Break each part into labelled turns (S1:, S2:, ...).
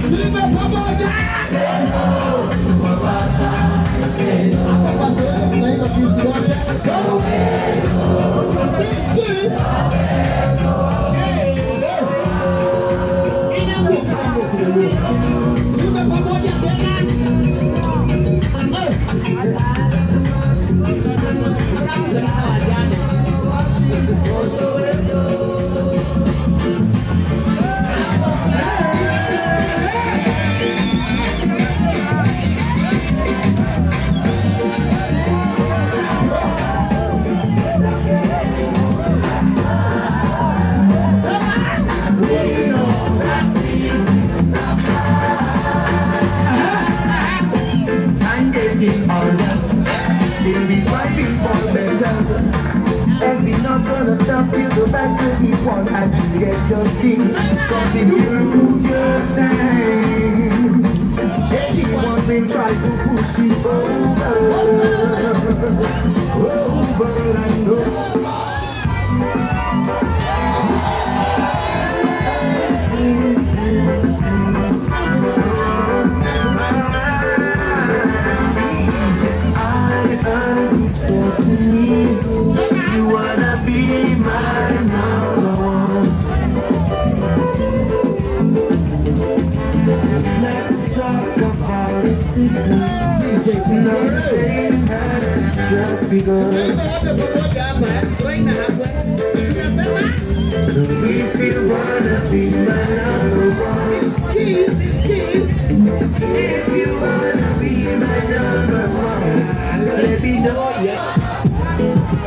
S1: Tuimbe pamoja. Hapa kwa Soweto tunaimba sisi wote. Sisi. Eh. Tuimbe pamoja tena. Eh. Tena wajane.
S2: I'm getting older, still be fighting for better. And we not gonna stop till the battle is won and you get your skin. 'Cause if you lose your stand, anyone will try to push you over, over and over. I heard you said to me, you wanna be my number one. Let's talk about it, sister. No, dating has just begun.
S1: Tuimbe wote pamoja hapa eh. Tuimbe hapa. Tunasema
S2: So if you wanna be my number one,
S1: keys, keys.
S2: If you wanna be my number one, let me know, yeah.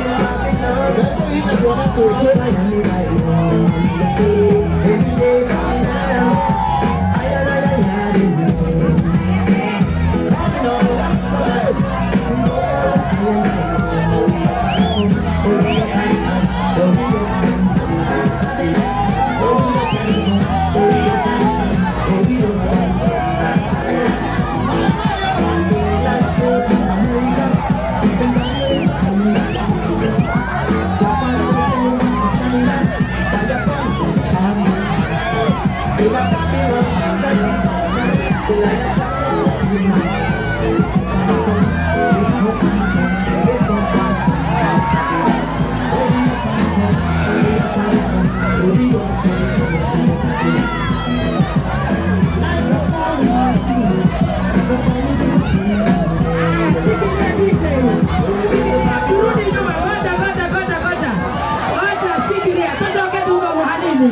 S1: Ndio hii tuona Soweto.
S3: Shikilia DJ. Rudi nyuma, ngoja ngoja ngoja ngoja. Ngoja shikilia. Tucoke thutha ũguo hanini.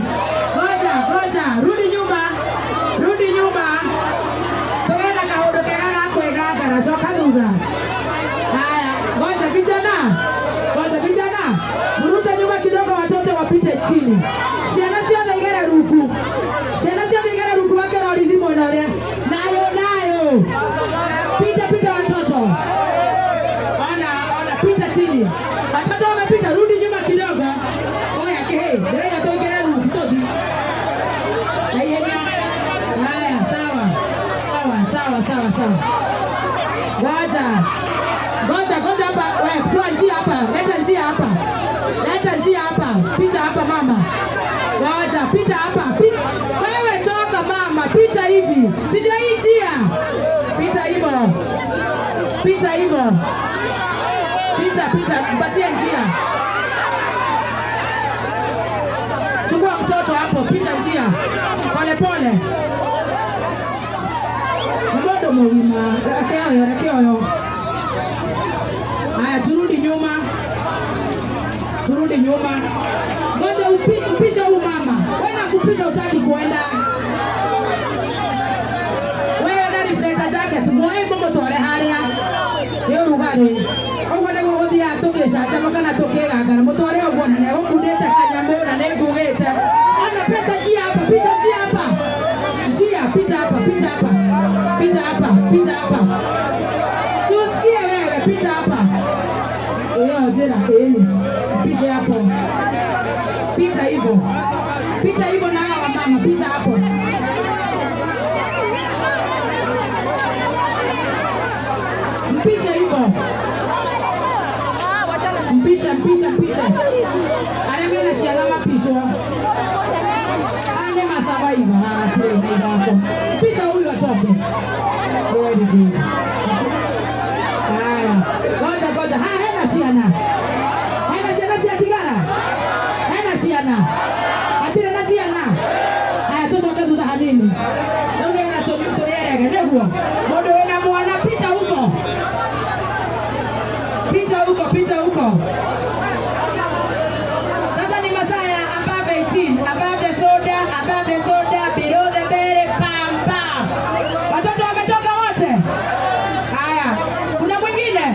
S3: Ngoja ngoja, rudi nyuma. Rudi nyuma. Tũgĩe na kaũndũ kega ga kwĩgangara, coka thutha. Haya, ngoja vijana. Ngoja vijana. Mrute nyuma kidogo watoto wapite chini. Ciana ciothe igere rungu. Ciana ciothe igere rungu wakĩrorithi mwena ũrĩa. Nayo nayo. Pita pita watoto. Ona ona, pita chini. Watoto wamepita, rudi nyuma kidogo. Oya kehe, ndio tuingire rungu tuthi. Na ihenya. Haya, sawa. Sawa, sawa, sawa, sawa. Ngoja. Ngoja, ngoja hapa. Wewe, toa njia hapa. Leta njia hapa. Leta njia hapa. Pita hapa mama. Ngoja, pita hapa. Pita. Wewe toka mama, pita hivi. Si ndio hii njia? Pita hivyo. Pita hivyo. Pita, pita, mpatie njia. Chukua mtoto hapo, pita njia. Pole pole. Mũndũ mũgima, reke ũyũ, reke ũyũ. Haya, turudi nyuma. Turudi nyuma. Ngoja upishe huyu mama. Wewe nakupisha utaki kuenda. Wewe na reflector jacket, muoe mũmũtware harĩa. Nĩ ũrugarĩ. Ũguo nĩguo gũthiaga tũgĩcanjamũka kana tũkĩgangara. Mũtware ũguo na nĩegũkundĩte kanyamũ na nĩngugĩte. Ona pisha njia hapa, pisha njia hapa. Njia, pita hapa, pita hapa. Pita hapa, pita hapa. Si usikie wewe, pita hapa. Iyo njĩra ĩni. Pisha. Mpishe hapo. Pita hivyo. Pita hivyo na hawa wamama, pita hapo. Mpishe hivyo. Mpishe, mpishe, mpishe. Arĩa mena ciana mapishwo. Ane masavaiva hatirĩ na ithako. Mpisha huyu atoke. Very good. Haya. Ngoja ngoja. Haya, hena ciana. Hena ciana ciatigara. Hena ciana. Hatirĩ na ciana. Haya, tucoke thutha hanini. Rĩu nĩgetha tũrĩerege nĩguo. Mũndũ wĩna mwana pita huko. Pita huko, pita huko. Sasa ni masaa ya above 18, above the soda, above the soda, below the bell, pam pam. Watoto wametoka wote? Haya, kuna mwingine?